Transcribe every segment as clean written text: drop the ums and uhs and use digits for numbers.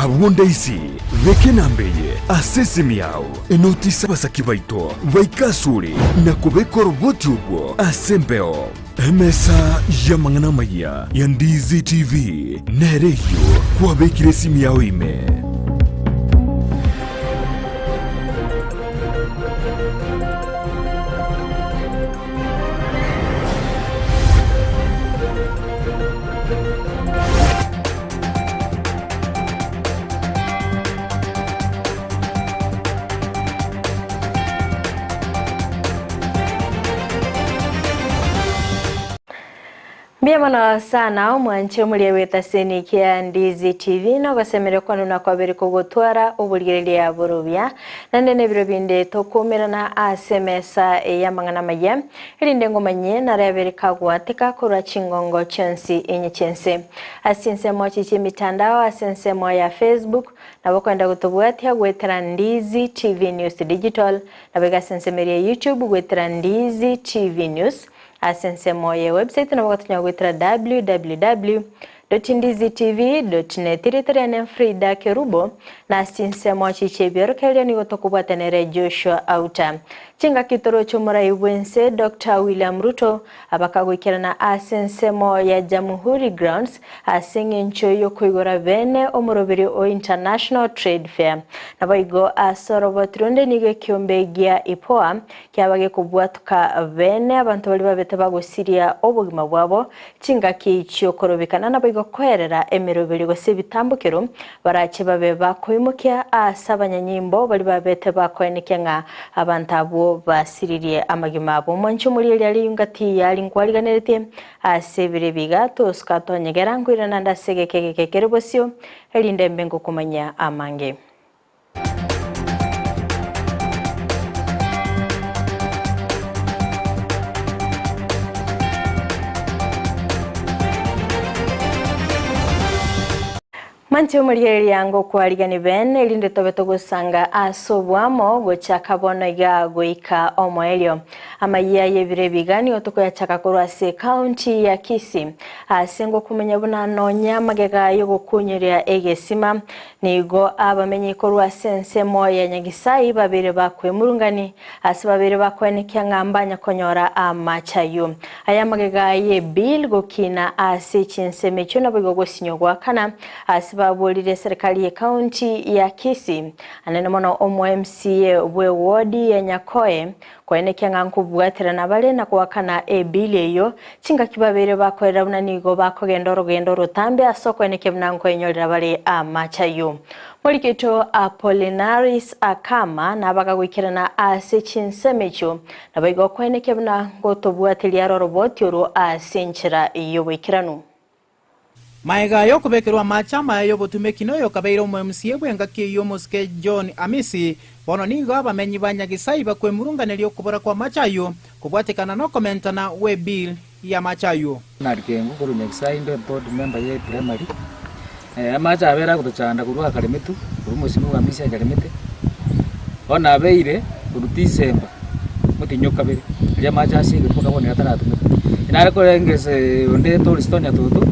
Abwo ndaisi, beka enamba eye ase esimi yao, enotise abasaki baito baike asore na kobeka oroboti orwo ase embeo. Emesa y'amang'ana amayia ya Ndizi TV nere eyio kwabekire esimi yao ime. Mbuya mono sana omwanche omoria bw'etaseni kia Ndizi TV nogosemeria kwano na kwabere kogotwara oborigereria borobia naende nebiro binde tokumerana ase emesa y'amang'ana amaya erinde ngomanye narebere kagwateka korwa chingongo chionsi inye chiense Ase chinsemo echi chi'emitandao ase ensemo ya Facebook, nabo okoenda gotobwatia goetera Ndizi TV News Digital, naboigo ase ensemo eria ya YouTube goetera Ndizi TV News, ase ensemo ye website nabo ogotonya goetera www dot ndizitv dot net. Erieta riane Frida Kerubo, na ase chinsemo echi chi'ebiorokererio nigo tokobwatanere Joshua Auta. Chingaki toroche omorai bw'ense Doctor William Ruto Abakagoikerana ase ensemo ya Jamhuri Grounds ase eng'encho y'okoigora bene omoroberio o International Trade Fair. Naboigo ase oroboti ronde nigo ekiombe gia IPOA kiaba gekobwatoka bene abanto baria babete bagosiria obogima bwabo chingaki chi'okorobekana naboigo koerera emeroberio gose ebitambokero barache babe bakoimokia ase abanyanyimbo baria babete bakoenekia ng'a abanto abwo basiririe amagima abo. Omwanchi omorieria riungati yari nkwariganeretie ase ebiro ebi iga, tosuka tonyegera, nkoirana nde ase egeka egeke kere bosio, erinde mbe ngokomanyia amange. Manche omorigereria ngokwarigani bene, erinde tobe togosanga ase oboamo gochaka bono iga goika omoerio. Amayia y'ebiro ebiga nigo tokoyachaka korwa ase ecounty ya Kisii, ase ngokumenya buna nonya amagega y'ogokunyeria egesima nigo abamenyi korwa ase ensemo ya Nyagisai babeire bakwemurungani ase babeire bakoenekia ng'a mbanya konyora amache ayio. Aya amagega y'ebill gokina ase chinsemo echio naboigo gosinywa goakana ase baborire eserikali y'ecounty ya Kisii anene mono omo MCA bwe ward ya Nyakoe koenekia ng'a nkobwaterana bare na goakana ebill eyio chingaki babeire bakorera buna nigo bakogenda orogendo orotambe ase okoenekia buna nkoenyorera bare amache ayio. Morikito Apollinaris Akama nabagagoikerana ase chinsemo echio Naboigo okoenekia buna ngotobwateria are oroboti orwo ase enchera y'oboikeranu. Magega y'okobekerwa amache amaya y'obotumeki na oyokabeire omo-MCA bw'engaki eyio omosike John Amisi, bono nigo abamenyi ba Nyagisai bakwemurunganeria okobora kw'amache ayio kobwatekana nokomentana gw'ebill y'amache ayio. Bernard Kengo korwa Nyagisai inde board member ye primary, amache abere agotochanda korwa akaremetu, korwa omosimi bwa Amisi akaremete, bono abeire korwa December omotienyi o kabere, riria amache ase egekuba mpaka bono iga ataratumeka. Nare korenge ase onde Tolston Nyatoto,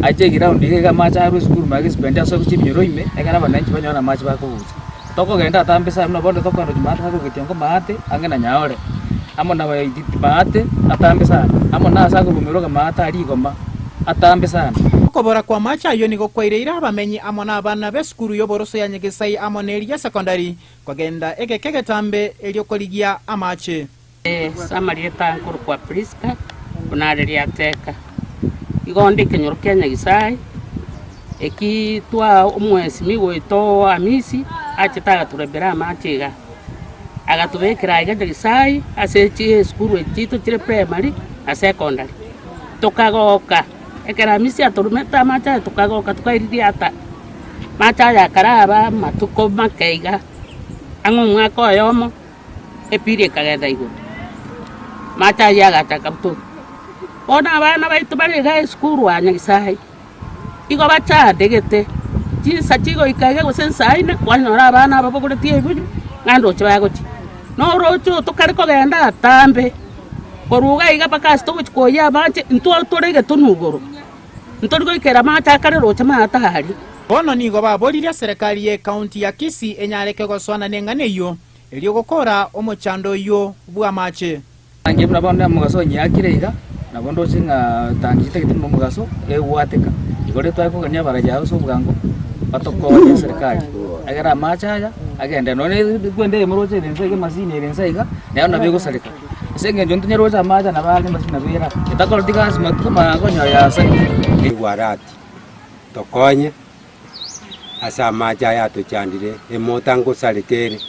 ache eground iga iga amache arwe esukuru magega esupendi asoe gochia eminyoro ime, ekero abananchi banyore amache bakobucha. Tokogenda atambe sana buna bono tokogenda Jumatatu akogetia nko maate ang'e na Nyaore, amo na Waititi maate atambe sana, amo na ase akorumerwa iga maate aria igoma atambe sana. Okobora kw'amache ayio nigo kwaireire abamenyi amo nabana b'esukuru y'oboroso ya Nyagesai amo neria ya sekondari kogenda egeka egetambe erio korigia amache. Ase amarieta nkorokwa Priska, buna are riateka. Igo onde ekenyoro kia Nyasae, eki twa omwesimi goito Hamisi achete agaturebera amache iga, agatobekera iga Nyasae ase chisukuru echi chiaito chire primary na secondary. Tokagoka, ekero Hamisi atorumete amache aya tokagoka tokairiria ata, amache aya akaraba amatuko make iga, ang'e omwaka oyomo. Epili ekagenda igoro, amache ayio agachaka butoka. Bono abana baito bare iga esukuru aa Nyasaye, igo bachandegete, chinsa chigoika iga gose nsa ine, kwanyora abana aba babogoretie ebibuyu, ng'a ndoche bagochia. Na oroche oyo tokare kogenda atambe, korwa iga iga mpaka ase togochia koyia amache, intwe tore egetunu igoro, ntori goikera amache akare roche maate aria. Bono nigo baboririe serikali y'ecounty ya Kisii enyareke gosoana neng'ana eyio, erio gokora omochando oyio bw'amache. Inche buna bono omogaso onyeakire iga, nabo ndoche ng'a tangi chitagete buna omogaso egwateka. Igo riria tware kogania abaraia ase obwango, batokonye eserikari, egere amache aya agende nonye na ekwenda eye moroche ere nse iga emasini ere nse iga, nero nabo egosareka. Ase eng'encho ntonyaroche amache nabo are emasini nabo era, etakoreti gasi matuko maango onye yasarire. Igwarati, tokonye ase amache aya atochandire, emota ngosareka ere,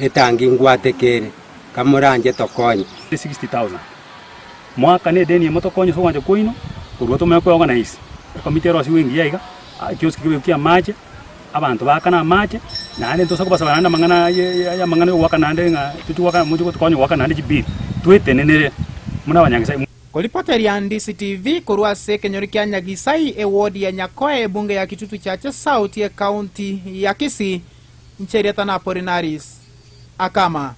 etangi ngwateka ere, kamoranche tokonye. 60,000. Moakane edeni eye motokonye ase ogwancha kwaino, korwa tomanye kweorganize, ekomiti erosigwe engiya iga, ekioski kebe ki'amache, abanto baakane amache, naende ntose kobasaba naende amang'ana aye amang'ana ya ogoakana naende ng'a tochi goakana moche gotokonya goakana naende chibill, twetenenere buna abanyagesae. Koripoteria Ndisi TV korwa ase ekenyoro kia Nyagisai, eward ya Nyakoe, ebunge ya Kitutu Chache South, ecounty ya Kisii, inche erieta na Apolinaris Akama.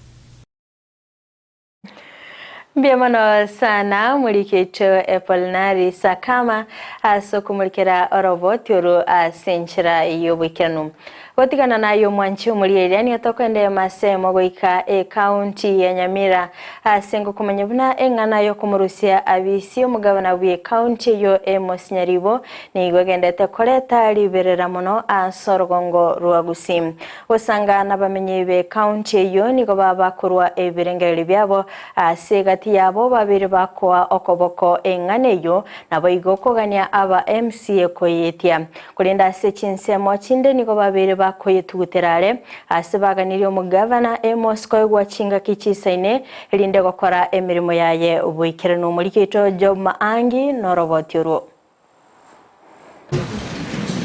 Mbuya mono sana omoriki oito Apolinaris Akama ase okomorikera oroboti oro ase enchera y'oboikeranu. Gotigana naye omwanchi omorieria nigo tokoenderea asemo goika ecounty ya Nyamira ase ngokomanya buna eng'ana yokomorusia abisi omogabana bwe county eyio Amos Nyaribo nigo egendete koreta riberera mono ase orogongo rwa Gusii. Gosanga nabamenyi be county eyio nigo baba korwa ebirengererio biabo ase egati yabo babere bakoa okoboko eng'ana eyio naboigo kogania aba MCA koyetia. Korende ase chinsemo chinde nigo babeire bakoyetugutera are, aase baganirie omogavana Amos koegwa chingaki chisaine, erinde gokora emeremo yaye boikeranu. Omoriki oito Job Maangi noroboti orwo.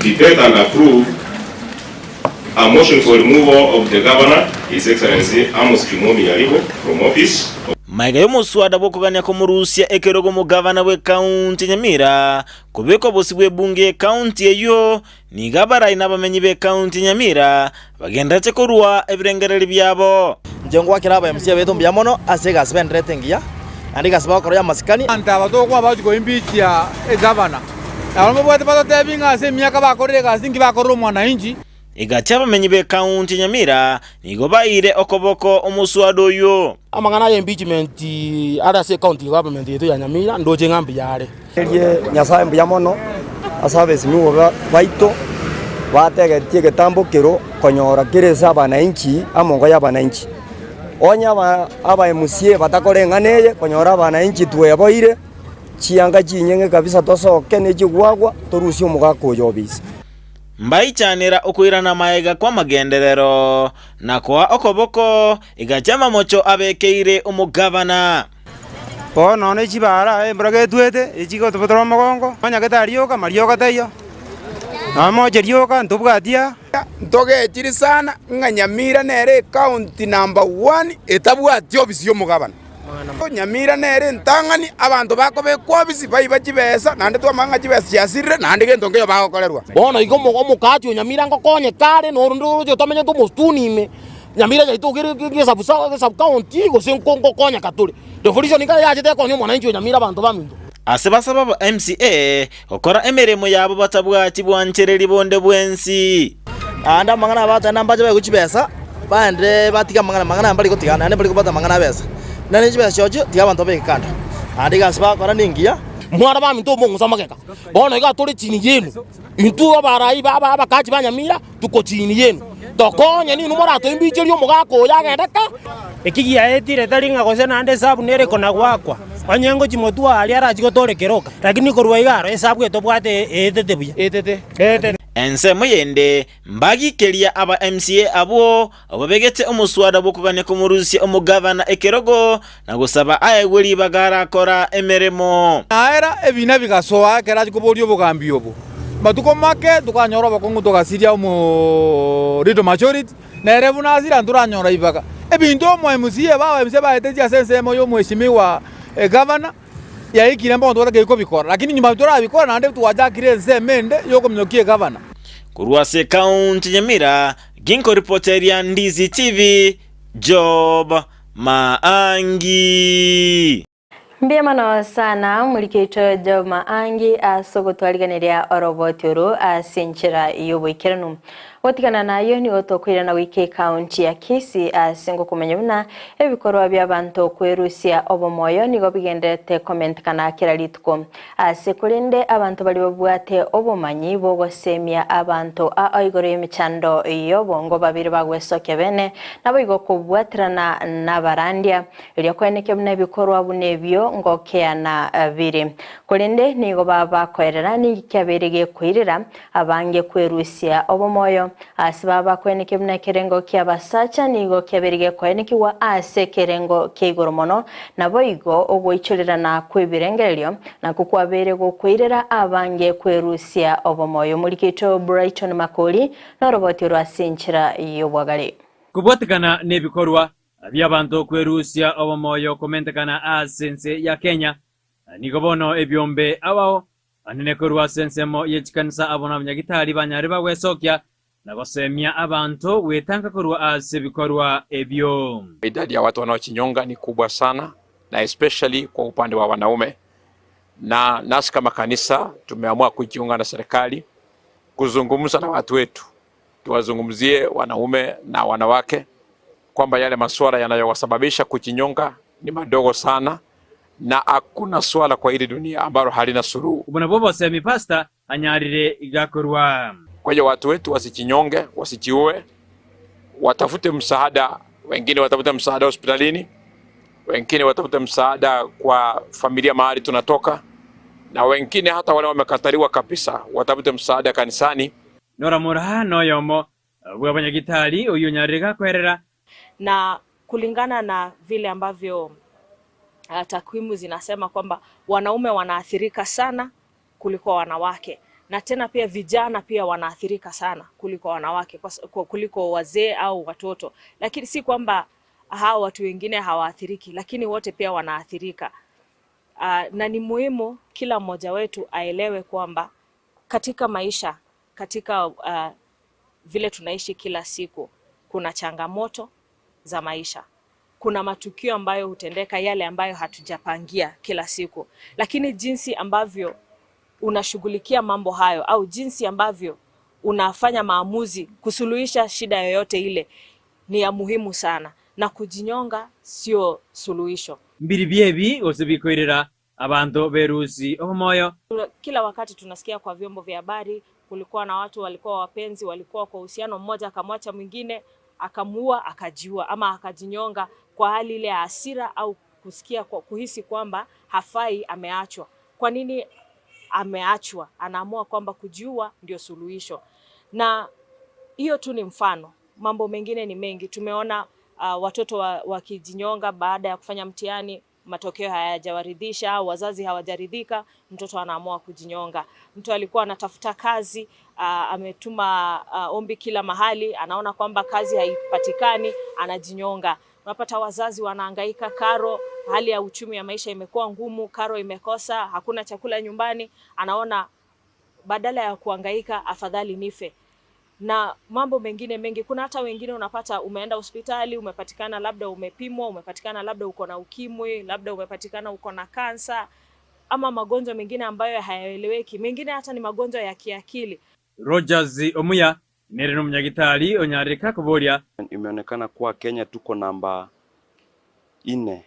Debate and approve a motion for removal of the Governor, His Excellency Amos Kimwomi Nyaribo from office. Magega y'omoswada bw'okogania komorusia ekerogo omogavana bw'ekaunti ya Nyamira, Kobekwa bosio bw'ebunge y'ekaunti eyio, nigo abarai na abamenyi b'ekaunti ya Nyamira bagenderete korua ebirengererio biabo. Inche ngwakera aba MCA baito mbuya mono ase egasi benderete engiya, naende egasi bagokora y'amasikani. Abanto aba tokoba bagochia koimbichia egavana, nabo mbabwate batotebi ng'a ase emiaka bakorire egasi ninki bakorera omwananchi. Egati abamenyi b'ekaunti ya Nyamira nigo baeire okoboko omoswada oyio. Amang'ana aya impeachment are ase ecounty government yaito ya Nyamira ndoche ng'a mbuya are. Erie Nyasae mbuya mono ase abesimigwa baito bategetie egetambokero konyora kere ase abananchi amongo y'abananchi. Onye aba MCA batakora eng'ana eye konyora abananchi tweboire chianga chinyeng'e kabisa tosoke ne chigwagwa torusie omogaka oyo obisa. Mbaichanera okoirana magega kw'amagenderero, na koa okoboko, egacha amamocho abekeire omogabana. Bono ne chibara embura getwete, echigotobotora omogongo, nonya getari rioka, mariogo taiyo, nonya moche rioka ntobwati aa. Ntogechiri sana ng'a Nyamira nere ecounty number one etabwati ofisi y'omogabana. Nyamira nere entang'ani abanto bakobekwa ofisi baiba chibesa naende twamanya ng'a chibesa chiasirire naende gento nkeiyo bagokorerwa. Bono igo omokati o Nyamira ngokonyeka are na orende oroche otomenyete omosituni ime, Nyamira yaito kere egesabu county gose ngokonyeka tore. Devolution ekero yachete ekonya omwananchi o Nyamira abanto baminto. Ase basaba ba MCA gokora emeremo yabo batabwati bwanchereri bonde bwensi. Naende amang'ana abatari mbache baegwe chibesa, baende batige amang'ana, amang'ana aya mbari gotiga naende mbari kobwata amang'ana abesa. Naende chibesa chirochio tiga abanto babeke kando. Naende egasi bagokora nengiya. Mwana baminto omong'usa amagega, bono iga tore chini yenu, intwe abarai ba abakachi ba Nyamira tuko chini yenu, tokonye ninwe moratoimbicherie omogaka oyo agende ka. Eki giaetire tari ng'a gose naende esabu nere kona-goakwa, onye ngochia motwe aria arachie gotoora ekeroka, lakini korwa iga aro esabu etobwate eetete buya. Eetete. Ensemo yende mbagikeria aba MCA abwo ababegete omoswada bw'okogania komorusia omogavana ekerogo na gosaba aegwe ribaga arakora emeremo. Naera ebina bigasoa ekero achia koboria obogambi obo. Matuko make tokanyora obokong'u togasiria omo little majority, nere buna asira ntoranyora ribaga. Ebinto omo MCA ba MCA baetetie ase ensemo ya omweshimiwa egavana, yaikire mbono totagete kobikora, lakini nyuma torabikora naende twachakire ensemo ende yokominyokia egavana. Korwa ase ekaunti ya Nyamira, ginkoripoteria Ndizi TV, Job Maangi. Mbuya mono sana omorikeito Job Maangi ase ogotwariganeria oroboti oro ase enchera y'oboikeranu. Gotigana nayio nigo tokoirana goika ekaunti ya Kisii ase ngokomanya buna ebikorwa bi'abanto kwerusia obomoyo nigo bigendererete komentekana kera rituko. Ase korende abanto baria babwate obomanyi bogosemia abanto ao igoro y'emechando y'obongo babere bagwesokia bene, naboigo kobwaterana nabarandia, erio koenekia buna ebikorwa buna ebio ngokeana bire. Korende nigo babakoerera ninki kiabeire gekoirera abange kwerusia obomoyo. Ase babakoenekia buna ekerengo ki'abasacha nigo kiabeire gekoenekigwa ase ekerengo kia igoro mono, naboigo ogoichorerana kw'ebirengererio nakwo kwabeire gokoirera abange kwerusia obomoyo. Omorikeito Brighton Makori noroboti orwo ase enchera y'obwagare. Kobwatekana nebikorwa bi'abanto kwerusia obomoyo komentekana ase ense ya Kenya, nigo bono ebiombe abao Anene korwa ase ensemo ye chikanisa abo nabanyagitari banyare bagwesokia na gosemia abanto gwetanga korwa ase ebikorwa ebio. Idadi ya watu wanaochinyonga ni kubwa sana na especially kwa upande wa wanaume, na nasi kama kanisa tumeamua kujiunga na serikali kuzungumza na watu wetu, tuwazungumzie wanaume na wanawake kwamba yale masuala yanayowasababisha kujinyonga ni madogo sana na hakuna swala kwa hili dunia ambalo halina suluhu. Obwo nabwo obosemi pastor anyarire gakorwa. Kwa hiyo watu wetu wasijinyonge, wasijiue, watafute msaada. Wengine watafute msaada hospitalini, wengine watafute msaada kwa familia mahali tunatoka, na wengine hata wale wamekataliwa kabisa watafute msaada kanisani. Nora Moraa noyomo bw'abanyagitari oyio onyarire gakoerera. Na kulingana na vile ambavyo takwimu zinasema kwamba wanaume wanaathirika sana kuliko wanawake, na tena pia vijana pia wanaathirika sana kuliko wanawake, kuliko wazee au watoto, lakini si kwamba hao watu wengine hawaathiriki, lakini wote pia wanaathirika. Na ni muhimu kila mmoja wetu aelewe kwamba katika maisha, katika vile tunaishi kila siku, kuna changamoto za maisha, kuna matukio ambayo hutendeka, yale ambayo hatujapangia kila siku, lakini jinsi ambavyo unashughulikia mambo hayo au jinsi ambavyo unafanya maamuzi kusuluhisha shida yoyote ile ni ya muhimu sana, na kujinyonga sio suluhisho. Mbiri biebi gose bikoirera abanto berusi omoyo. Kila wakati tunasikia kwa vyombo vya habari, kulikuwa na watu walikuwa wapenzi, walikuwa kwa uhusiano, mmoja akamwacha mwingine, akamuua, akajiua ama akajinyonga kwa hali ile ya hasira au kusikia kwa, kuhisi kwamba hafai, ameachwa. Kwa nini ameachwa? Anaamua kwamba kujiua ndio suluhisho. Na hiyo tu ni mfano, mambo mengine ni mengi. Tumeona watoto wakijinyonga baada ya kufanya mtihani, matokeo hayajawaridhisha, wazazi hawajaridhika, mtoto anaamua kujinyonga. Mtu alikuwa anatafuta kazi, ametuma ombi kila mahali, anaona kwamba kazi haipatikani, anajinyonga. Unapata wazazi wanahangaika karo, hali ya uchumi ya maisha imekuwa ngumu, karo imekosa, hakuna chakula nyumbani, anaona badala ya kuhangaika afadhali nife. Na mambo mengine mengi. Kuna hata wengine unapata umeenda hospitali, umepatikana labda umepimwa, umepatikana labda uko na ukimwi, labda umepatikana uko na kansa ama magonjwa mengine ambayo hayaeleweki, mengine hata ni magonjwa ya kiakili. Rogers Omuya nere nomunyagitari onyareka kuboria. Imeonekana kuwa Kenya tuko namba 4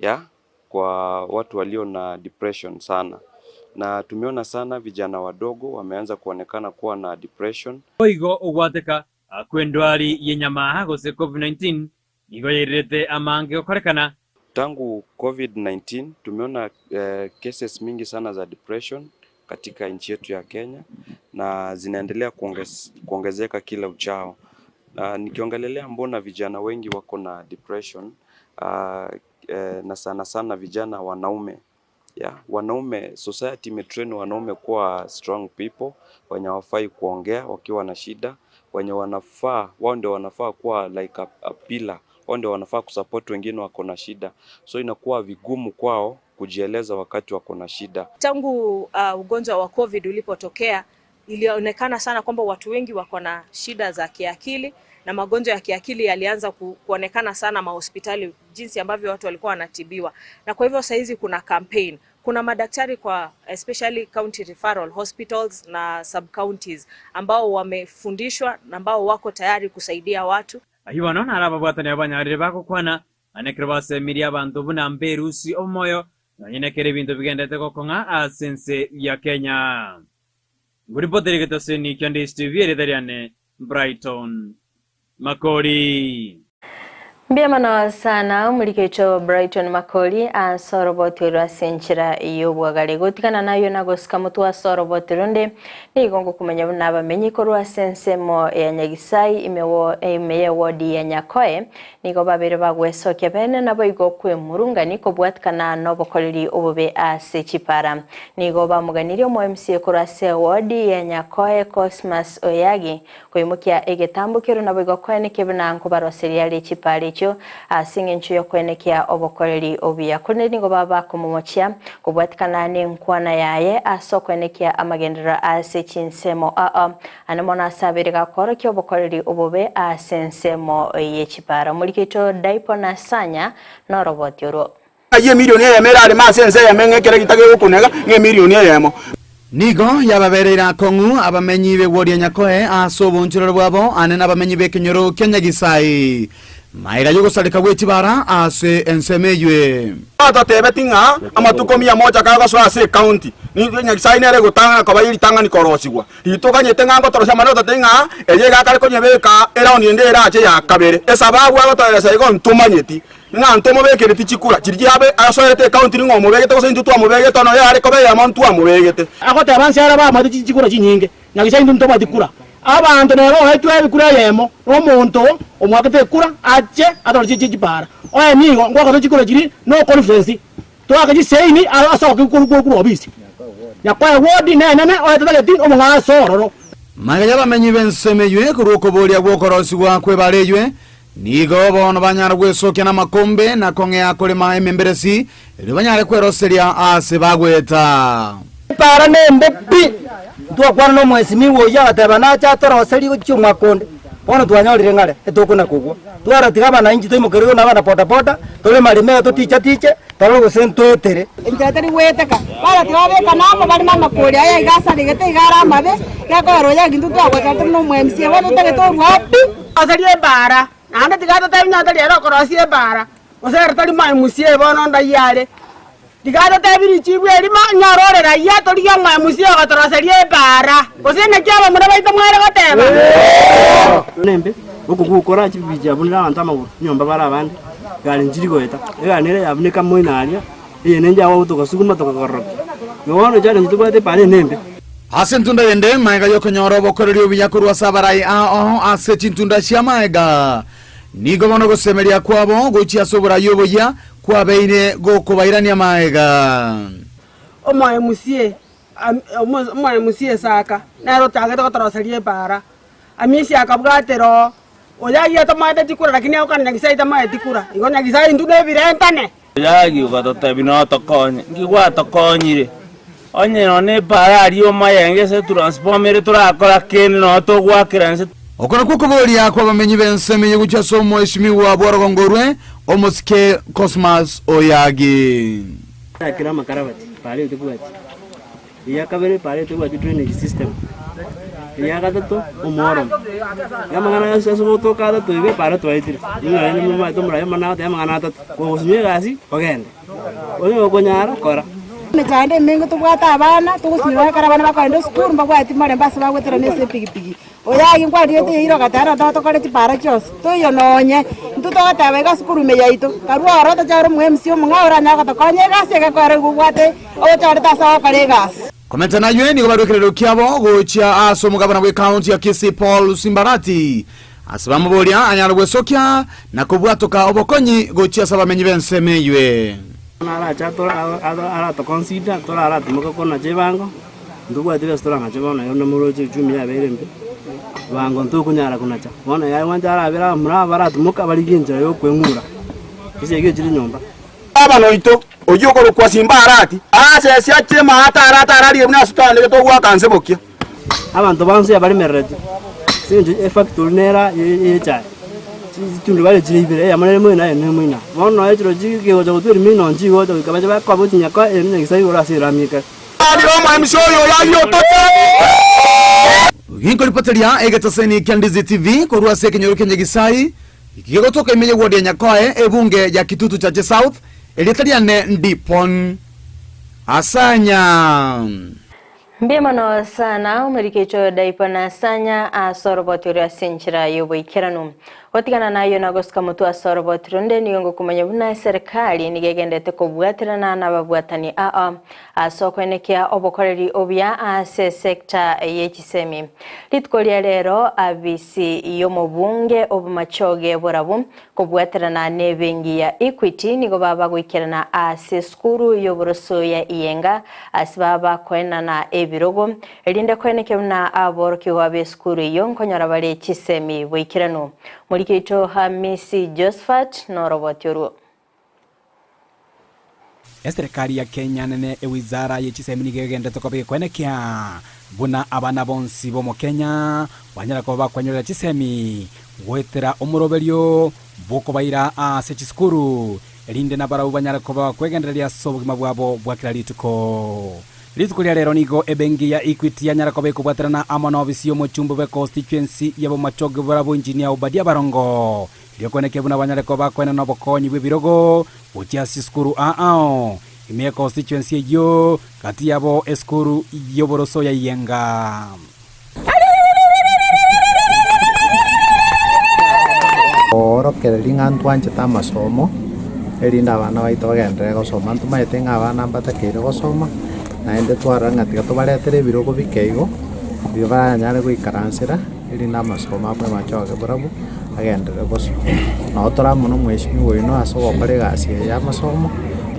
ya kwa watu walio na depression sana, na tumeona sana vijana wadogo wameanza kuonekana kuwa na depression. Oigo ogwateka kwendwari yenyamaha gose COVID-19 nigo yairete amange gokorekana. Tangu COVID-19 tumeona cases mingi sana za depression katika nchi yetu ya Kenya, na zinaendelea kuongezeka kila uchao. Nikiongelelea mbona vijana wengi wako na depression, na sana sana vijana wanaume. Wanaume, society imetrain wanaume kuwa strong people, wenye hawafai kuongea wakiwa na shida, wenye wanafaa, wao ndio wanafaa kuwa like a pillar, wao ndio wanafaa kusupport wengine wako na shida. So inakuwa vigumu kwao kujieleza wakati wako na shida. Tangu ugonjwa wa COVID ulipotokea, Ilionekana sana kwamba watu wengi wako na shida za kiakili na magonjwa ya kiakili yalianza kuonekana sana mahospitali, jinsi ambavyo watu walikuwa wanatibiwa, na kwa hivyo saizi kuna campaign, kuna madaktari kwa especially county referral hospitals na sub counties ambao wamefundishwa na ambao wako tayari kusaidia watu. Ayio bono naro ababwatani abanyarire bagokwana, na ekero basemirie abanto buna mberusie omoyo, nonya nekero ebinto bigenderete gokong'a ase ense ya Kenya. Ngoripotere egetoseni kia Ndisi TV, erieta riane Brighton Makori. Mbuya mono sana omorikecho Brighton Makori ase oroboti orwo ase enchera y'obwagare. Gotigana nayio na gosika motwe ase oroboti ronde, nigo ngokomanya buna abamenyi korwa ase ensemo ya Nyagisai ime ime y'ewodi ya Nyakoe nigo babeire bagwesokia bene naboigo kwemurungani kobwatikana nobokoreri obobe ase chipara. Nigo bamoganirie omo MCA korwa ase ewodi ya Nyakoe Cosmas Oyagi Koimokia egetambo keria naboigo koenekia buna nkobaroseria are chipara echio ase engencho y'okoenekia obokoreri obuya. Korende nigo baba bakomomochia kobwatikana nenkwana yaye ase okoenekia amagenderero ase chinsemo aa ane mono ase abere gakoorokia obokoreri obobe ase ensemo ye chipara. Omoriki oito Daipo Nasanya noroboti orwo. Ng'ai emilioni eyemo erareme ase ense eyemo ng'a ekero gita gegokunega ng'a emilioni eyemo. Nigo yababereire akong'u abamenyi b'egworia Nyakoe ase obonchorero bwabo ane nabamenyi b'ekenyoro kia Nyagisai, magega y'ogosareka gwe chibara ase ensemo eywe. Batotebeti ng'a amatuko mia moja kagosoa ase ecounty, Nyagisai nere egotang'ana koba ye ritang'ani korosigwa. Titoganyete ng'a ngotorosia amang'ana ototebie ng'a eye iga akare konyebeka eraundi ende erache ya kabere. Esababu agotoeresa igo ntomanyeti. Ng'a ntomobekereti chikura chiria chiabe asoerete ekaunti ning'o omobegete gose intwe twamobegete onye oyo are koba eyemo ntwamobegete. Agoteba nse aria bamwete chikura chinyinge, nyagecha intwe ntobwati kura. Abanto nere oetwe ebikura eyemo nomonto omwakete ekura ache atore chipara. Oye nigo ngwakotwe chikura chiria no conference toake chisaini asoke korwa ofisi. Nyakoe ward nenene oye tatageti omong'ao ase ororo. Magega y'abamenyi b'ensemo eywe korwa okoboria gw'okorosigwa kw'ebara eywe, Nigo bono banyara gwesokia namakombe na kong'ea korema ememberesi, erio banyare kweroseria aase bagweta. Epaara nembe pi! Ntwakwana nomwesimigwa oyio agateba nache atoroserie gochia omwaka onde. Bono twanyorire ng'are etokona kogwa. Twaratiga abanainchi toimokerigwe na abana bodaboda, torema-reme iga toticha-tiche, torore gose ntoetere. Enchera teri goeteka. Baratiga babekane amo bare namakori aya iga asaregete iga are amabe, gekoera oyo intwe twagocha tore nomo MCA bono totagete orwa pi. Roseria ebaara, naende tiga atotebi onye tari ere okorosia ebaara, gose ere tari moemusie bono ndayio are. Tiga atotebi richibu erimo, onye ore raia torigie omoemusie ogotoroseria ebaara, gose naki abamura baito mware goteba? Nembe, okogukora chibicha yabunire abanto amagoro, nyomba bare abande, egari nchiri goeta, egari nere yabuneka moino aria, Eye nenche agwo togasuguma tokagororokia. Igo bono challenge tobwate epara eye nembe. Ase entunda yende, magega y'okonyora obokoreri obuya korwa ase abarai ao ase chintunda chi'amaega, nigo bono ogosemeria kwabo gochia ase oborai oboyia kwabeire gokobairania magega. Omoemusie omoemusie Isaka nere ochagete gotoroseria epaara. Amisi akabwatera oo, oyo ayio tomoete chikura lakini agokana Nyasaye tamoeti kura. Igo Nyasaye intwe nebirentane. Oyagi ogatotebia notokonye, nki gwatokonyire? Onye nonya nepaara aria omayenge ase etransformer ere torakora kende nonya togoakera inse. Oko nakwo okoboria kw'abamenyi b'ensemo eye gochia ase omoesimigwa bw'orogongo orwe, omosike Cosmas Oyagi. Akera amakarabati, paara eye tebwati. Eya kabere paara etebwati drainage system. Eya gatato omworomo. Iga amang'ana yonsi ase ogotoka atato iga paara twaetire. Nigo naende momanyete omoraia omonene agoteba amang'ana atato, kogosunywa egasi ogende, onye gokonyara kora. Emechando emenge tobwate abana, togosinyora ekero abana bakogenda esukuru mbabwati morembe ase bagoeterana ase epigipigi. Oyo aye nkwarigete eira ogateba rero totokore chipara chionsi, toiyo nonye, intwe togoteba iga sukuru ime yaito, karue ororo tochore omo MC omong'ao oranyare gotokonya egasi egekora igo obwate ogochorete ase ogokora egasi. Komenta naywe nigo barue ekerero kiabo gochia ase omogabana bw'ekaunti ya Kisii Paul Simbarati ase bamoboria anyare gwesokia na kobwatoka obokonyi gochia ase abamenyi b'ensemo eywe. Bono arache aratoconsider, toraratomoka konacha ebango. Ntobwati besa torang'ache bono iga buna moroche uchumi yabeire embe, bwango ntokonyara konacha. Bono iga gwancha arabere abamura aba baratimoka barigie enchera ya okweng'ura, chisegi echire nyomba. Gavana oito, oyio okorokwa Simba Arati, aase ase achie maate arate ararigie buna ase twaanegete ogoaka nse bokia. Abanto ba nse baremerereti ase eng'encho efactory nere eye echae, chitundubari chire ibere, eyemo nere moino eyende nere moino. Bono nonya chirochio kegocha gotwa erimi nonye chigocha goika bache bakobe chinyako ere nyasae igoro ase erami ekare. Ginkoripoteria egetaseni kia Ndizi TV korwa ase ekenyoro kia Nyagisai, gegotoka ime ye ward ya Nyakoe, ebunge ya Kitutu Chache South, erieta riane Ndipon Asanya. Mbuya mono sana omorikecho Daipa na Sanya ase oroboti ore ase enchera y'oboikeranu. Gotigana nayio na gosuka motwe ase oroboti ronde nigo ngokomanya buna eserekari nigo egendete kobwaterana nababwatani ao ase okoenekia obokoreri obuya ase esecta ye chisemi. Rituko ria rero abisi y'omobunge obomachoge borabu Kobwaterana nebenki ya Equity nigo baba goikerana ase esukuru y'oboroso ya Iyenga ase baba koenana ebirogo, erinde koenekia buna aborokigwa b'esukuru eyio nkonyora bare chisemi boikeranu. Moriki oito Hamisi Josphat noroboti orwo. Eserekari ya Kenya nene ewizara ye chisemi nigo egenderete koba gekwenekia buna abana bonsi b'Omokenya banyare koba bakwenyorera chisemi goetera omoroberio bw'okobaira ase chisukuru erinde nabarabwo banyare koba bakwegendereria ase obogima bwabo bwa kera rituko. Rituko ria rero nigo ebenki ya Equity yanyara koba ekobwaterana amo na ofisi y'omochumbe bwe constituency ya Bomachoge Borabu Engineer Obadia Barongo Erio kweneke buna banyare koba bakoenana obokonyi bw'ebirogo gochia ase chisukuru aao ime ye constituency eyio, gati yabo esukuru y'oboroso ya Iyenga. Oorokereria ng'a ntwanchete amasomo, erinde abana baito bagenderere gosoma. Ntomaete ng'a abana mbatakeire gosoma, naende twarora ng'a tiga tobaretere ebirogo bike igo, ebi baranyare goikaransera. Erinde amasomo abwo amachoge barabwo agenderere bosio. Nabo tore amo na omweshimiwa oino ase ogokora egasi eye y'amasomo,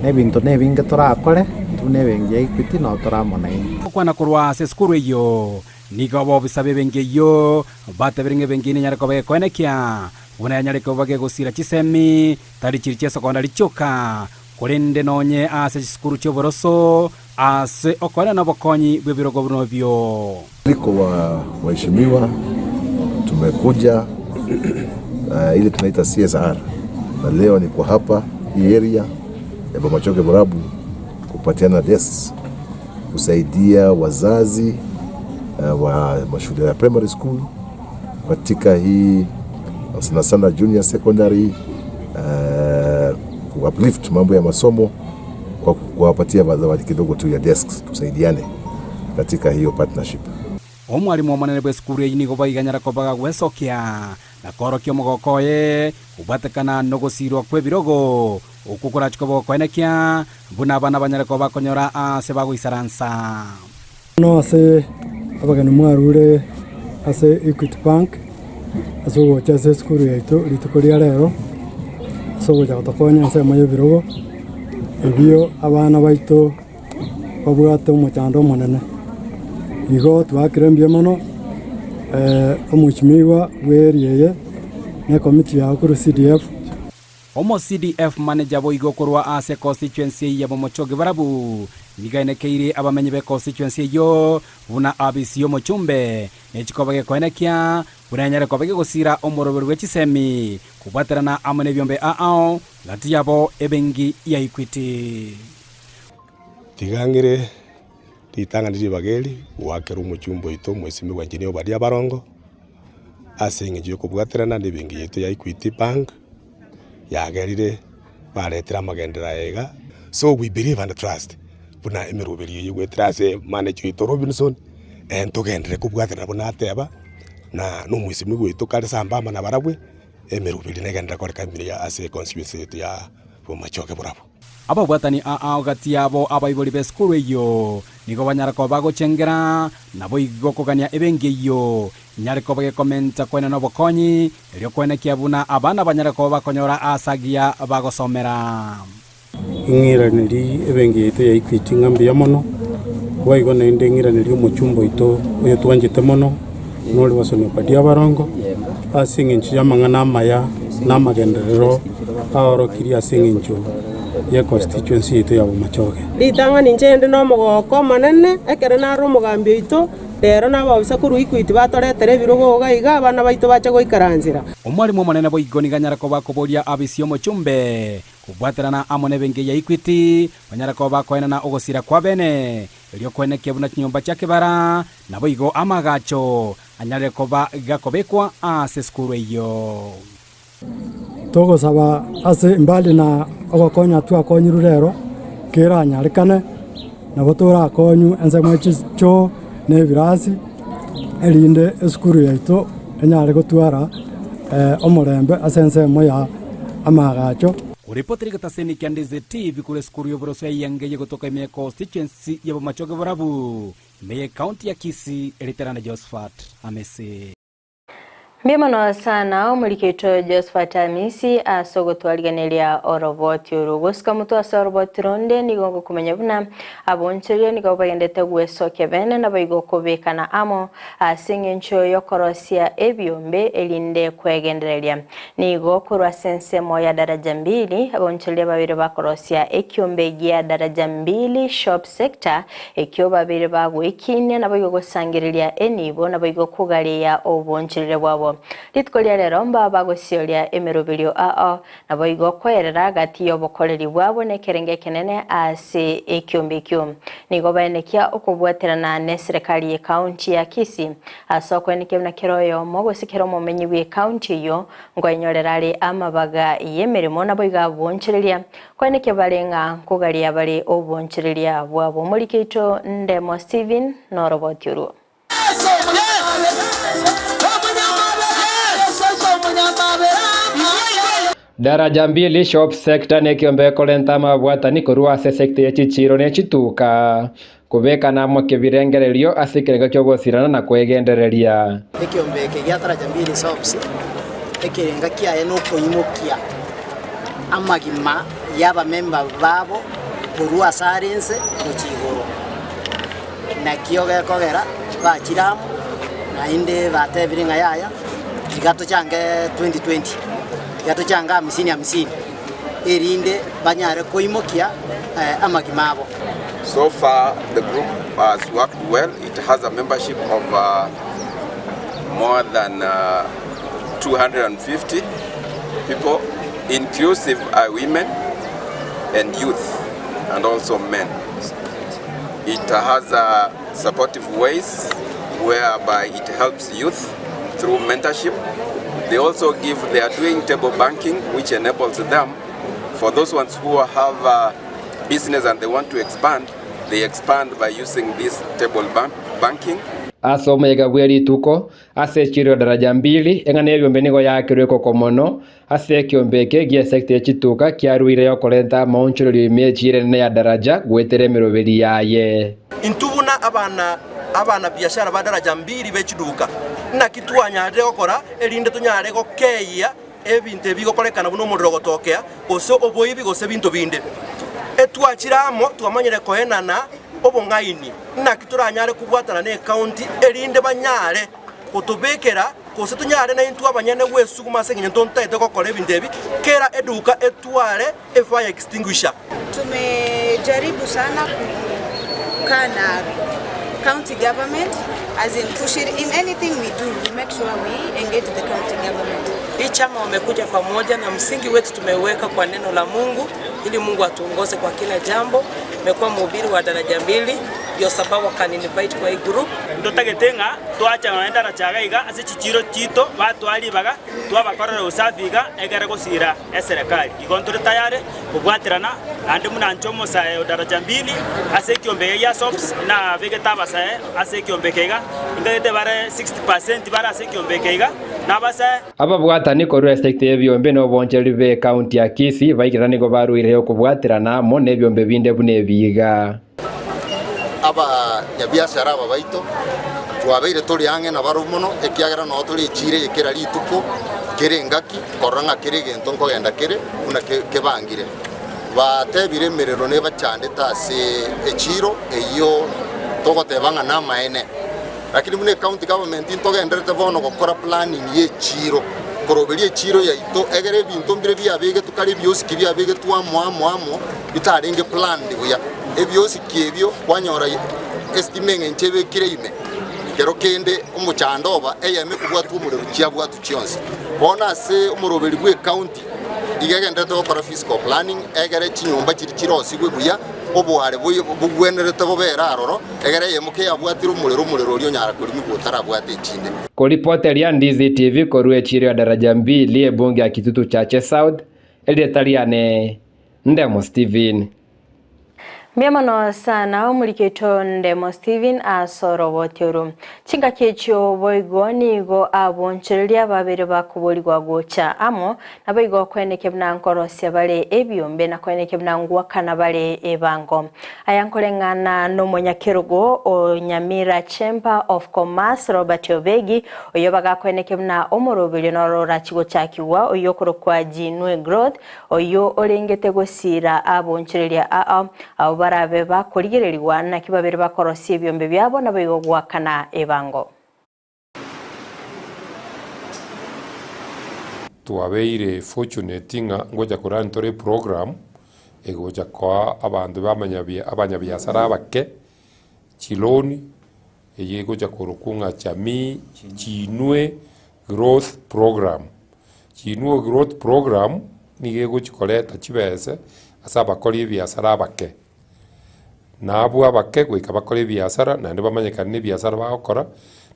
na ebinto na ebinge torakore, intwe buna ebenki ya Equity nabo tore amo nainwe. Gokwana korwa ase esukuru eyio, nigo abobisa b'ebenki eyio batebire ng'a ebenki nenyare koba gekoenekia buna yanyare koba gegosira chisemi, tari chiri chi'esokondari chioka, korende nonye ase chisukuru chi'oboroso ase okoenana obokonyi bw'ebirogo buna obio. Mwaliko wa waheshimiwa tumekuja ile tunaita CSR na leo niko hapa hii area ya Bomachoge Borabu kupatiana desks kusaidia wazazi wa mashule ya primary school katika hii sana sana junior secondary ku uplift mambo ya masomo kwa kuwapatia zawadi kidogo tu ya desks tusaidiane katika hiyo partnership. Omwalimu omonene bw'esukuru eyio nigo baiganyara koba gagwesokia na koorokia omogoko oye kobwatekana nogosiirwa kw'ebirogo okwo korachie koba gokoenekia buna abana banyare koba bakonyora aase bagoisaransa. Bono ase abageni mwarure ase Equity Bank ase ogocha ase esukuru yaito rituko ria rero, ase ogocha gotokonya ensemo y'ebirogo, ebio abana baito babwate omochando omonene. Igo twaakire mbuya mono omweshimiwa bwe area eye na ekomiti yao korwa CDF. Omo CDF manager boigo korwa ase constituency eye ya Bomochogi barabu nigo aenekeire abamenyi be constituency eyio buna abisi y'omochumbe nechikoba gekoenekia buna enyare koba gegosira omoroberi bwe chisemi kobwaterana amo nebiombe ao gati yabo ebenki ya Equity. Tiga ng'ire ritang'ani ribaga eri goakera omochumba oito omwesimigwa Engineer Obadia Barongo, ase eng'encho y'okobwaterana na ebenki yaito ya Equity Bank, yagerire baretire amagenderero aya iga. So we believe and trust buna emeroberi eye goetera ase manager oito Robinson, ntogenderere kobwaterana buna ateba, na na omwesimigwa oito kare sambamba nabarabwe, emeroberi negenderere koreka ime ase econstituency yaito ya Bomachoge Borabu. Ababwatani aa gati yabo abaibori b'esukuru eyio nigo banyara koba bagochengera, naboigo kogania ebenki eyio inyare koba gekomenta koenena obokonyi, erio koenekia buna abana banyare koba bakonyora aase agiya bagosomera. Ing'iraneri ebenki yaito ya Equity ng'a mbuya mono, boigo naende ing'iraneri omochumba oito oyotwanchete mono, nore Wasoni Obadia Abarongo, ase eng'encho y'amang'ana amaya na amagenderero aorokirie ase eng'encho. ye constituency yaito ya Bomachoge. Ritang'ani inche inde nomogooko omonene, ekero nare omogambi oito, rero nabaofisa korwa Equity batoretere ebirogo iga iga, abana baito bache goikaransera. Omwalimu omonene boigo nigo anyare koba akoboria abisi omochumbe kobwaterana amo nebenki ya Equity banyare koba bakoenana ogosira kwa bene erio koenekia buna chinyomba chia kebara naboigo amaagacho anyare koba gakobekwa ase esukuru eyio. Togosaba ase mbali na ogokonya twakonyirwe rero, keranyarekane, nabo torakonywe ensemo ya chichoo na ebirasi, erinde esukuru yaito enyare gotwara omorembe ase ensemo ya amaagacho. Koripoti rigetaseni kia Ndizi TV korwa esukuru y'oboroso ya Iyenge yegotoka ime ya constituency ya Bomachoge Borabu, ime ye county ya Kisii, Eriterane Josephat Amisi. Mbuya mono sana omorikito Josephat Amisi ase ogotwarigeneria oroboti oro. Gosika motwe ase oroboti ronde nigo ngokomanya buna abonchoria nigo bagendete gwesokia bene naboigo kobekana amo ase eng'encho y'okorosia ebiombe erinde kwegendereria. Nigo korwa ase ensemo ya Daraja Mbili abonchoria babere bakorosia ekiombe gia Daraja Mbili Shop Sector Ekio babeire bagoekinia naboigo gosangereria enibo, naboigo kogareia obonchorere bwabo. Rituko ria rero mbao bagosioria emeroberio ao, naboigo koerera gati y'obokoreri bwabo nekerengo ekenene ase ekiombe ekio. Nigo baenekia okobwaterana neserekari y'ecounty ya Kisii ase okoenekia buna kera oyomo gose kera omomenyi bw'ecounty eyio nkoenyorera are amabaga y'emeremo naboigo abonchoreria Koenekia bare ng'a nkogaria bare obonchoreria bwabo. Omoriki oito Ndemo Stephen noroboti orwo. Daraja Mbili Shop Sector nekiombe ekorenta amabwatani korwa ase sector ye chichiiro ne chituka, kobekana amo kebirengererio ase ekerengo ki'ogosirana na kwegendereria. Ekiombe eke gia Daraja Mbili Shops ekerenga kiaye nokoimokia amagima y'abamemba babo korwa ase are inse gochia igoro. Nakio gekogera bachire amo, naende batebire ng'a yaya, tiga tochange 2020, tiga tochange hamsini hamsini, erinde banyare koimokia amagima abo. So far the group has worked well, it has a membership of more than 250 people inclusive are women and youth and also men. It has uh, supportive ways whereby it helps youth through mentorship. They also give, they are doing table banking which enables them for those ones who have uh, business and they want to expand, they expand by using this table bank, banking. Ase omoyega bwe rituko, ase echiro ya Daraja Mbili, eng'ana y'ebiombe nigo yaakirwe ekoko mono, ase ekiombe eke gi'esecta ye chituka kiaruire yokorenta amaonchorerio ime y'echiro enene ya Daraja goetera emeroberi yaye. Intwe buna abana abana-biashara ba Daraja Mbili be chiduka, naki twanyarire gokora erinde tonyare gokeyia Ebinto ebi bigokorekana buna omorero ogotokea, gose oboibi, gose ebinto binde. Etwachire amo twamanyire koenana obong'aini, naki toranyare kobwatana necounty erinde banyare gotobekera, gose tonyare naintwe abanyene gwesuguma ase engencho ntotaete gokora ebinto ebi, kera eduka etware efire extinguisher. Tumejaribu sana kukaa na county government as in kushiri in anything we do we make sure we engage the county government. Hii chama wamekuja pamoja na msingi wetu tumeuweka kwa neno la Mungu ili Mungu atuongoze kwa kila jambo. Nimekuwa mhubiri wa daraja mbili ndio sababu wakani-invite kwa hii group. Ntotagete ng'a twacha nonya endaracha iga iga ase chichiiro chiito batwaa ribaga twabakorera usafi iga egere gosira eserekari. Igo ntore tayari kobwaterana naende buna inche omosae o daraja mbili ase ekiombe eke gia sops nabegete abasae ase ekiombe eke iga, intagete bare 60% bare ase ekiombe eke iga nabasae. Ababwatani korwa esecta y'ebiombe na obonchereri b'ecounty ya Kisii baikera nigo baruireyo okobwaterana amo nebiombe binde buna ebi iga. Abanyabiashara aba baito twabeire tore ang'e nabarobwo mono, ekiagera noo tore echiira eye kera rituko, kera engaki, korora ng'a kera egento nkogenda kere buna kebangire. Batebire emerero nebachandete ase echiiro eyio togoteba ng'a namaene. Lakini buna ecounty government ntogendererete bono gokora planning ye echiiro. koroberia echiro yaito egere ebinto mbire biabegetwe kare ebiosiki biabegetwe amo amo amo bitarenge planned buya. Ebiosiki ebio kwanyora estima eng'encho ebekire ime, kero kende omochando oba eyemo ekobwatwa omorero chiabwatwa chionsi. Bono ase omoroberi bwe ecounty iga egendererete gokora physical planning egere chinyomba chiria chirosigwe buya, oboare bogwenerete bobere aroro, egere eyemo keyabwatire omorero, omorero oria onyara korimigwa otarabwate echinde. Koripoteria Ndizi TV korwa echiro ya Daraja Mbili ebunge ya Kitutu Chache South, erieta riane Ndemo Stephen. Mbuya mono sana omoriki oito Ndemo Stephen ase oroboti oru. Chingaki echio boigo nigo abonchoreria babere bakoborigwa gocha amo, Naboigo koenekia buna nkorosia bare ebiombe, na koenekia buna ngwakana bare ebango. Aya nkoreng'ana nomonyakerogo o Nyamira Chamber of Commerce Robert Obegi, oyio bagakoenekia buna omoroberio noro orachie gochakigwa oyio okorokwa Jinwe Growth, oyio orengete gosiira abonchoreria ao abwo barabe bakorigererigwa naki babere bakorosia ebiombe biabo naboigo goakana ebango. Twabeire fortunate ng'a ngocha korani tore eprogram egocha koa abanto bamanyabia abanyabiasara abake chiloan, eywo egocha korokwa ng'a Jamii Chinwe Growth Program. Chinwe Growth Program nigo egochi koreta chibese ase abakori ebiasara abake. Na abwo abake goika bakore ebiasara naende bamanyekane na ebiasara bagokora,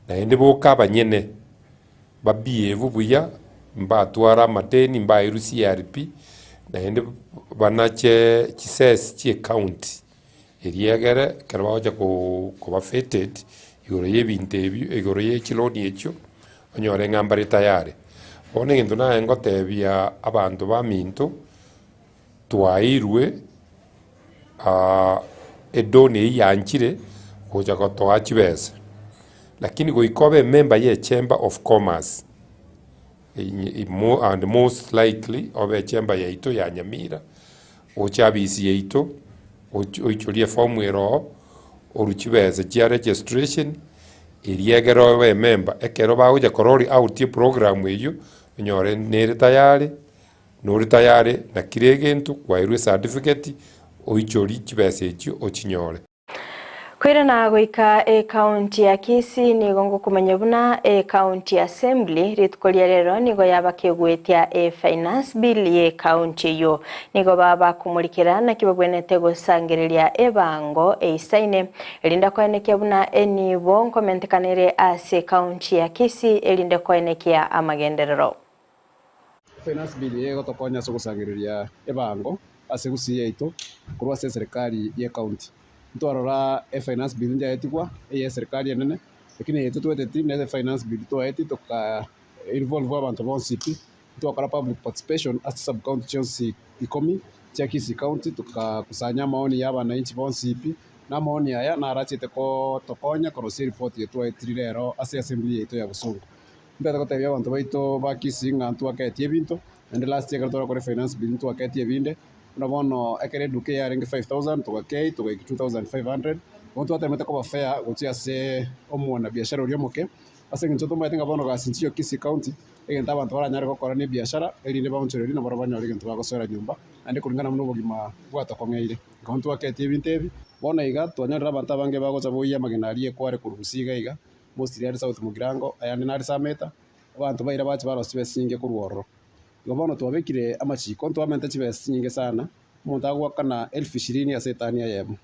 naende boka abanyene ba behave buya, mbatware amadeni, mbaerwe CRB, naende banache chisesi chia ecounty, erio egere ekero bagocha koo koba vetted igoro ya ebinto ebio igoro ya chiloan echio, onyore ng'a mbare tayari. Bono egento naye ngotebia abanto baminto, twaeirwe edoni eyio yanchire gocha gotoa chibesa, lakini goika obe emember ye echamber of commerce and most likely obe echamber yaito ya Nyamira, oche abisi yaito, oichorie efomu ere oo, orwe chibesa chia registration, erio egere obe emember, ekero bagocha ko roll out eprogram eyio, onyore nere tayari. Nore tayare na kera egento, kwaerwe ecertificate, oichorie chibesa echio ochinyore. Koirana goika ecounty ya Kisii nigo ngokomanya buna ecounty assembly rituko ria rero nigo yaba kegoetia e finance bill ye ecounty eyio. Nigo baba bakomorikera naki babwenerete gosangereria ebango eisaine erinde koenekia buna enibo nkomentekanere ase ecounty ya Kisii erinde koenekia amagenderero. Finance Bill eye egotokonya ase ogosangereria ebango ase gusii yaito korwa ase eserekari ye county. Ntwarora efinance bill njaetigwa eye eserekari enene lakini eye totweteti ne efinance bill twaeti toka involve abanto bonsi pi, ntwakora public participation ase chisub county chionsi ikomi chia Kisii county tokakusanya amaoni ya abananchi bonsi pi, na amaoni aya narachete kotokonya korosia eripoti eye twaetiri rero ase assembly yaito ya Bosongo. Ntagete gotebia abanto baito ba Kisii ng'a ntwaketie ebinto, naende last year ekero twarakore finance bill ntwaketie ebinde, buna bono ekero eduka eye yarenge 5000 togakei togaika 2500, bono twatemete koba fair gochia ase omwanabiashara oria omoke, ase eng'encho tomaete ng'a bono gasi nchiyo Kisii county, egento abanto baranyare gokora na ebiashara, erinde baonchorerie nabo banyore egento bagosoera nyomba, naende kuringana buna obogima bwatokong'eire. Igo ntwaketie ebinto ebi, bono iga twanyorire abanto abange bagocha boyia amagena aria ekware korwa Gusii iga iga, Mostly are South Mugirango, ayande nare Sameta, abanto baira bache barosie chibesa chinyinge korwa ororo. Igo bono twabekire amachiko, ntwamente chibesa chinyinge sana, omonto agoakana elfu ishirini ase etani eyemo.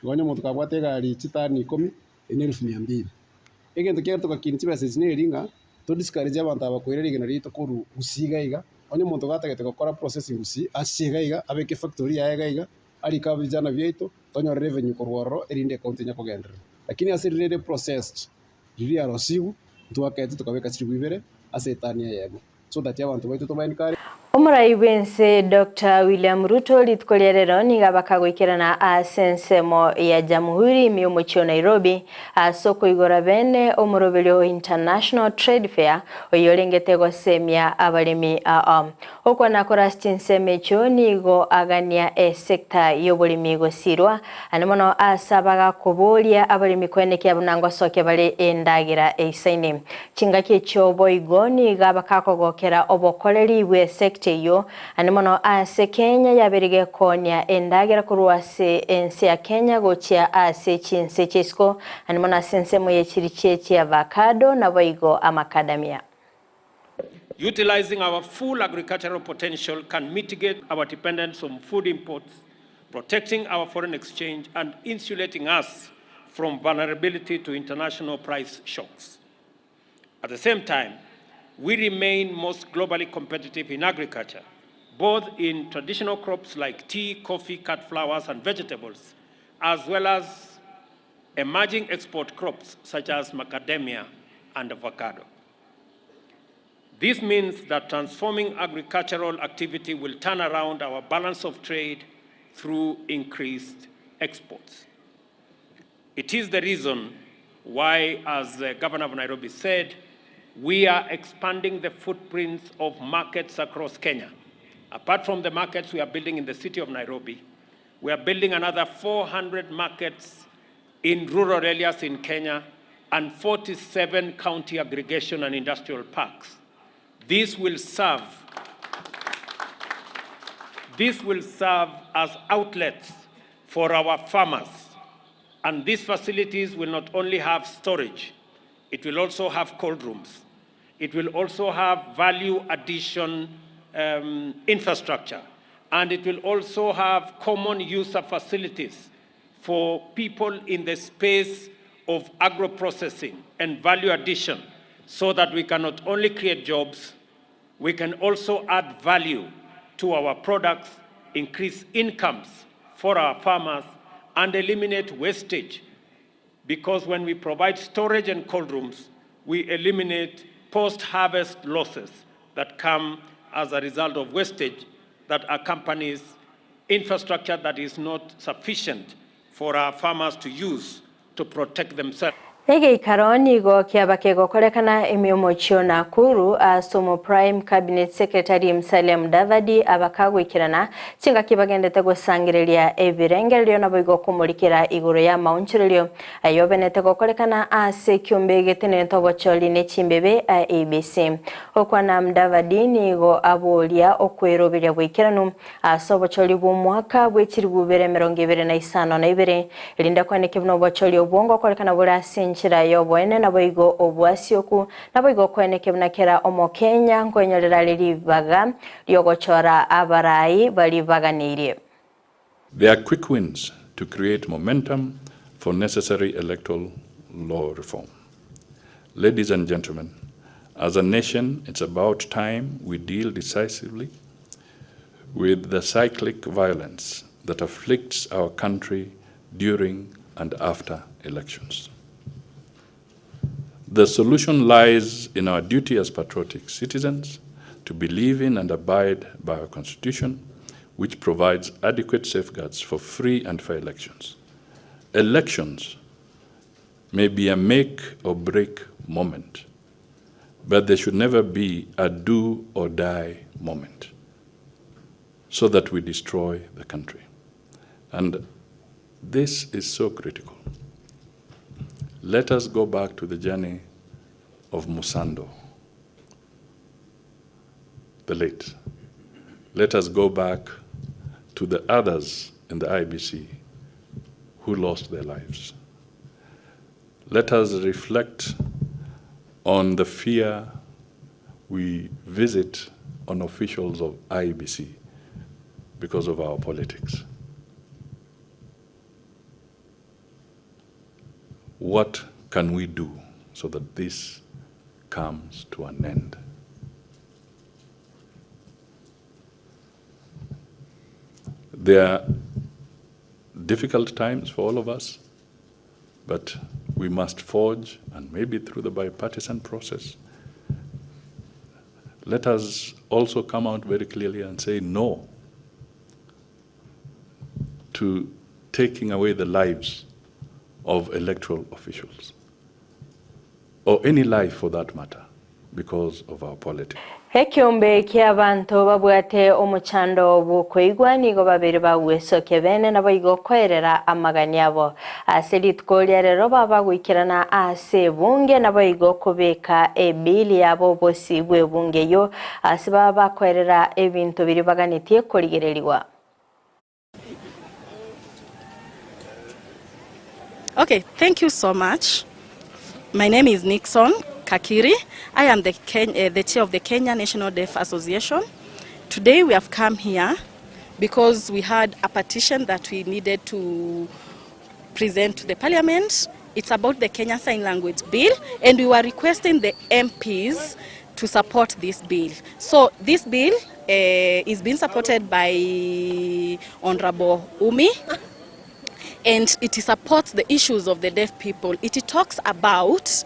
Igo onye omonto kabwate egari chitani ikomi, eyio ne elfu mia mbili. Egento kiaye togakinia chibesa echi neri ng'a, to discourage abanto aba koira rigena riaito korwa Gusii iga iga, onye omonto gatagete gokora processing Gusii, achiche iga iga, abeke efactory yaye iga iga, arike abijana biaito, tonyore revenue korwa ororo erinde ecounty enye kogenderera. Lakini ase riria rire processed, riria riarosigwe, ntwakete tokabeka chilifu ibere ase etani eyemo, so that abanto baito toba encourage. Omorai bw'ense Doctor William Ruto rituko ria rero nigo abakagoikerana ase ensemo ya Jamhuri ime y'omochie o Nairobi ase okoigora bene omoroberio o International Trade Fair oyio orengete gosemia abaremi aa. Okwana kore ase chinsemo echio nigo agania esecta y'oboremi gosirwa ande mono ase abagakoboria abaremi koenekia buna ngosokia bare endagera eisaine. Chingaki echio boigo nigo abakakogokera obokoreri bw'esecta eyio ande mono ase Kenya yabeire gekoonia endagera korwa ase ense ya Kenya gochia ase chinse chi'isiko ande mono ase ensemo ye chirichie chi'avacado naboigo amacadamia. Utilizing our full agricultural potential can mitigate our dependence on food imports, protecting our foreign exchange and insulating us from vulnerability to international price shocks. At the same time, we remain most globally competitive in agriculture, both in traditional crops like tea, coffee, cut flowers, and vegetables, as well as emerging export crops such as macadamia and avocado. This means that transforming agricultural activity will turn around our balance of trade through increased exports. It is the reason why, as the governor of Nairobi said, we are expanding the footprints of markets across Kenya. Apart from the markets we are building in the city of Nairobi, we are building another 400 markets in rural areas in Kenya and 47 county aggregation and industrial parks. This will serve this will serve as outlets for our farmers. And these facilities will not only have storage, it will also have cold rooms. It will also have value addition um, infrastructure. And it will also have common user facilities for people in the space of agro-processing and value addition so that we can not only create jobs, we can also add value to our products, increase incomes for our farmers, and eliminate wastage. Because when we provide storage and cold rooms, we eliminate post-harvest losses that come as a result of wastage that accompanies infrastructure that is not sufficient for our farmers to use to protect themselves. Egeikaro nigo kiaba kegokorekana ime omochie o Nakuru ase omo Prime Cabinet Secretary Musalia Mudavadi abakagoikerana chingaki bagendete gosangereria ebirengererio naboigo komorikera igoro y'amaonchorerio ayobenete gokorekana ase ekiombe getenenete obochori ne chimbebe IEBC. Okwana Mudavadi nigo aboria okweroberia boikeranu Ase obochori bw'omwaka bwe chilifu ibere emerongo ebere na isano na ibere, erinde kwaneke buna obochori obwo ngokorekana bore ase enchera y'oboene naboigo obwasioku, naboigo kweneke buna kera Omokenya nkoenyorera are ribaga riogochora abarai baria baganeirie. They are quick wins to create momentum for necessary electoral law reform. Ladies and gentlemen, as a nation, it's about time we deal decisively with the cyclic violence that afflicts our country during and after elections. The solution lies in our duty as patriotic citizens to believe in and abide by our Constitution, which provides adequate safeguards for free and fair elections. Elections may be a make or break moment, but there should never be a do or die moment so that we destroy the country. And this is so critical. Let us go back to the journey of Musando, the late. Let us go back to the others in the IBC who lost their lives. Let us reflect on the fear we visit on officials of IBC because of our politics. What can we do so that this comes to an end? There are difficult times for all of us, but we must forge, and maybe through the bipartisan process, Let us also come out very clearly and say no to taking away the lives of electoral officials or any life for that matter because of our politics. Ekeombe ki'abanto babwate omochando bw'okoigwa nigo babere bagwesokia bene naboigo koerera amagani abo. Ase rituko ria rero baba goikerana ase ebunge naboigo kobeka ebill yabo obosi bw'ebunge eyio ase baba bakoerera ebinto biria baganetie korigererigwa. Okay, thank you so much. My name is Nixon Kakiri. I am the, Ken uh, the chair of the Kenya National Deaf Association. Today we have come here because we had a petition that we needed to present to the parliament. It's about the Kenya Sign Language Bill, and we were requesting the MPs to support this bill. So this bill uh, is being supported by Honorable Umi, and it supports the issues of the deaf people. It talks about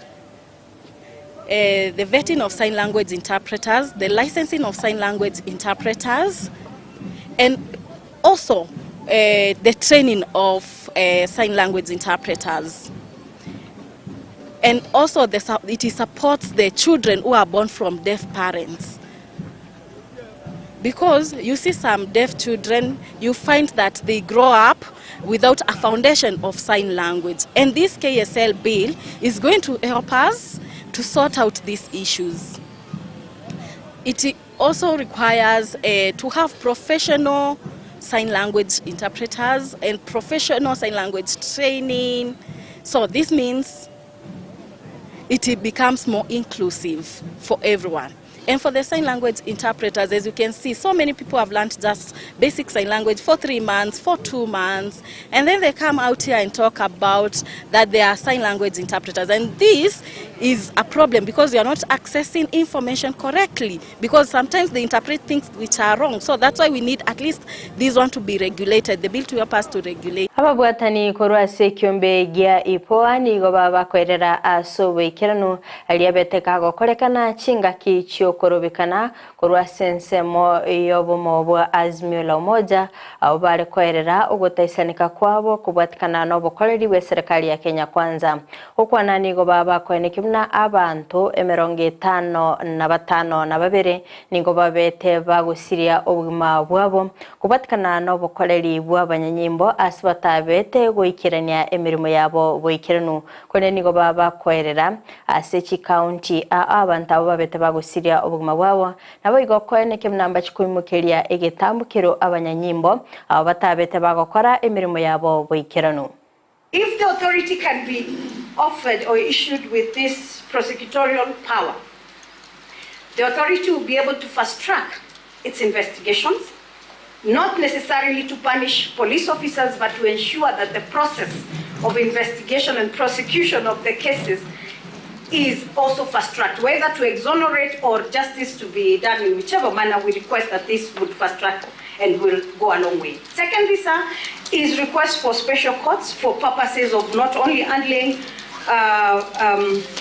uh, the vetting of sign language interpreters, the licensing of sign language interpreters, and also uh, the training of uh, sign language interpreters. And also the, it supports the children who are born from deaf parents. Because you see some deaf children, you find that they grow up without a foundation of sign language. And this KSL bill is going to help us to sort out these issues. It also requires uh, to have professional sign language interpreters and professional sign language training. So this means it becomes more inclusive for everyone. And for the sign language interpreters, as you can see, so many people have learned just basic sign language for three months, for two months, and then they come out here and talk about that they are sign language interpreters. And this is a problem because you are not accessing information correctly because sometimes they interpret things which are wrong. So that's why we need at least this one to be regulated, the bill to help us to regulate. Ababwatani korwa ase ekiombe gia IPOA nigo babakoerera ase oboikeranu aria beteka gokorekana chingaki chiokorobekana korwa ase ensemo y'obomo bwa Azimio la Umoja abo bare koerera ogotaisanika kwabo kobwatikana na obokoreri bwa eserikali ya Kenya Kwanza. Gokwana nigo babakoeneki buna abanto emerongo etano na batano na babere nigo babete bagosiria obogima bwabo kobwatikana na obokoreri bwa abanyanyimbo ase batabete goikerania emirimo yabo boikeranu kore nigo babakoerera ase chikaunti aa abanto abo babete bagosiria obogima bwabo nabo igo koeneke buna mbachikoimokeria egetambukero abanyanyimbo abo batabete bagokora emirimo yabo boikeranu. If the authority can be offered or issued with this prosecutorial power, the authority will be able to fast track its investigations, not necessarily to punish police officers, but to ensure that the process of investigation and prosecution of the cases is also fast tracked, whether to exonerate or justice to be done in whichever manner. We request that this would fast track and will go a long way. Secondly, sir, is request for special courts for purposes of not only handling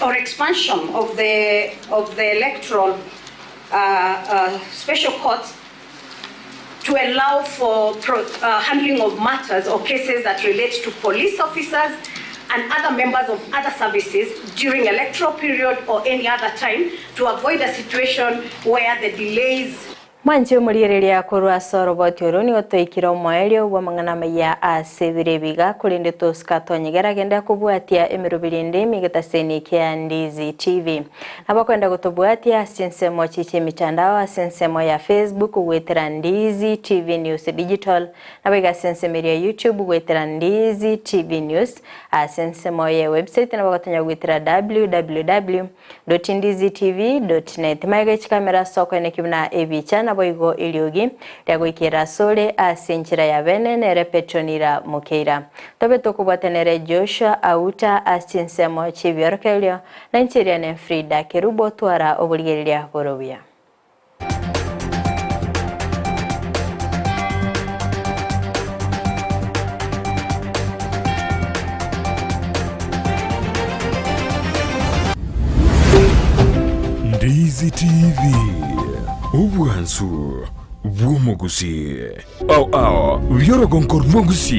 or expansion of the of the electoral special courts to allow for pro, handling of matters or cases that relate to police officers and other members of other services during electoral period or any other time to avoid a situation where the delays Mwanche omoriereria korwa ase oroboti oro nigo toikire omoerio bwa amang'ana maya ase ebire ebiga korende tosika twanyegera genda kobwatia emeroberi ende emigetaseni kia Ndizi TV. Nabakwenda gotobwatia ase ensemo chiche emitandao ase ensemo ya Facebook gwetera Ndizi TV News Digital nabo ase ensemo ya YouTube gwetera Ndizi TV News ase ensemo ya website nabo gotonya gwetera www.ndizitv.net maega chikamera soko ene kibuna ebicha nabo igo eriogi ryagoikera sore ase enchera ya bene nere Petronira Mukeira tobe tokobwatanere Joshua Auta ase ensemo chibiorokererio na encheria ne Frida Kerubo twara oborigereria borobia. Ndizi TV. Obwansu bw'omogusii. Ao ao bi'orogonko rw'ogusii.